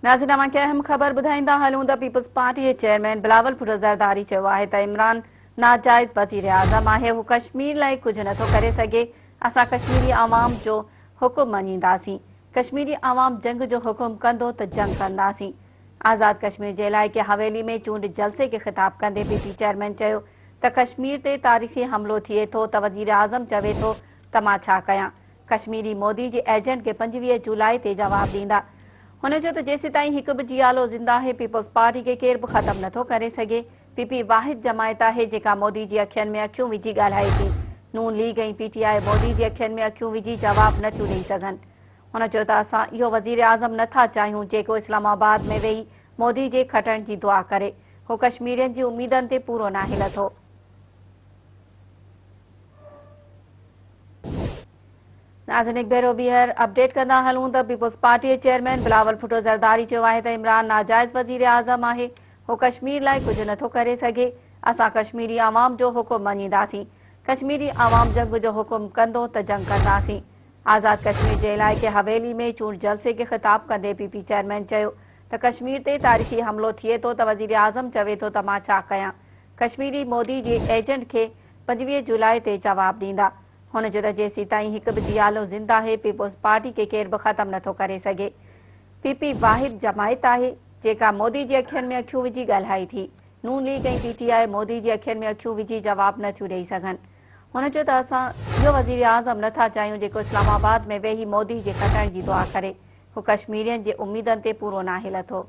ناظرين اوهان کي اهم خبر ٻڌائيندا هلون ته پيپلز پارٽي جي چيئرمين بلاول ڀٽو زرداري چيو آهي ته عمران ناجائز وزيراعظم آهي هو ڪشمير لاء ڪجهه نٿو ڪري سگهي اسان ڪشميري عوام جو حڪم مڃينداسين ڪشميري عوام جنگ جو حڪم ڪندو ته جنگ ڪنداسين آزاد ڪشمير جي علائقي حويلي ۾ چونڊ جلسي کي خطاب ڪندي پي پي چيئرمين چيو ته ڪشمير تي تاريخي حملو ٿئي ٿو ته وزيراعظم چوي ٿو ته مان ڇا ڪيان ڪشميري مودي جي ايجنٽ کي 25 جولاء تي جواب ڏيندا. هن چيو ته جيسيتائين هڪ به جيالو زنده آهي پيپلز پارٽي کي ڪير به ختم نٿو ڪري سگهي، پي پي واحد جماعت آهي جيڪا مودي جي اکين ۾ اکيون وجهي ڳالهائي ٿي، نون ليگ ۽ پي ٽي آء مودي جي اکين ۾ اکيون وجهي جواب نه ٿيون ڏئي سگهن. هن چيو ته اسان اهو وزيراعظم نه ٿا چاهيون جيڪو اسلام آباد ۾ ويهي مودي جي کٽڻ جي دعا ڪري، هو ڪشميرين جي اميدن تي پورو ناهي لٿو. ناظرين هڪ ڀيرو ٻيهر اپڊيٽ ڪندا هلون ته پيپلز پارٽي جي چيئرمين بلاول ڀٽو زرداري چيو آهي ته عمران ناجائز وزيراعظم آهي هو ڪشمير لاء ڪجهه نٿو ڪري سگهي اسان ڪشميري عوام جو حڪم مڃينداسين ڪشميري عوام جنگ جو حڪم ڪندو ته جنگ ڪنداسين آزاد ڪشمير جي علائقي حويلي ۾ چونڊ جلسي کي خطاب ڪندي پي پي چيئرمين چيو ته ڪشمير تي تاريخي حملو ٿئي ٿو ته وزيراعظم چوي ٿو ته مان ڇا ڪيان ڪشميري مودي جي ايجنٽ کي 25 جولاء تي جواب ڏيندا. هن چيو ته جيسيتائين هڪ به جيالو زنده آهي پيپلز پارٽي کي ڪير به ختم نٿو ڪري سگهي. پي پي واحد جماعت آهي جيڪا مودي جي اکين ۾ اکيون وجهي ڳالهائي ٿي. نون ليگ ۽ پي ٽي آء مودي جي اکين ۾ اکيون وجهي جواب نه ٿيون ڏئي سگهن. هن چيو ته اسان اهو وزيراعظم نه ٿا چاهيون جيڪو اسلام آباد ۾ ويهي مودي جي کٽڻ جي دعا ڪري. هو ڪشميرين جي اميدن تي پورو ناهي لٿو.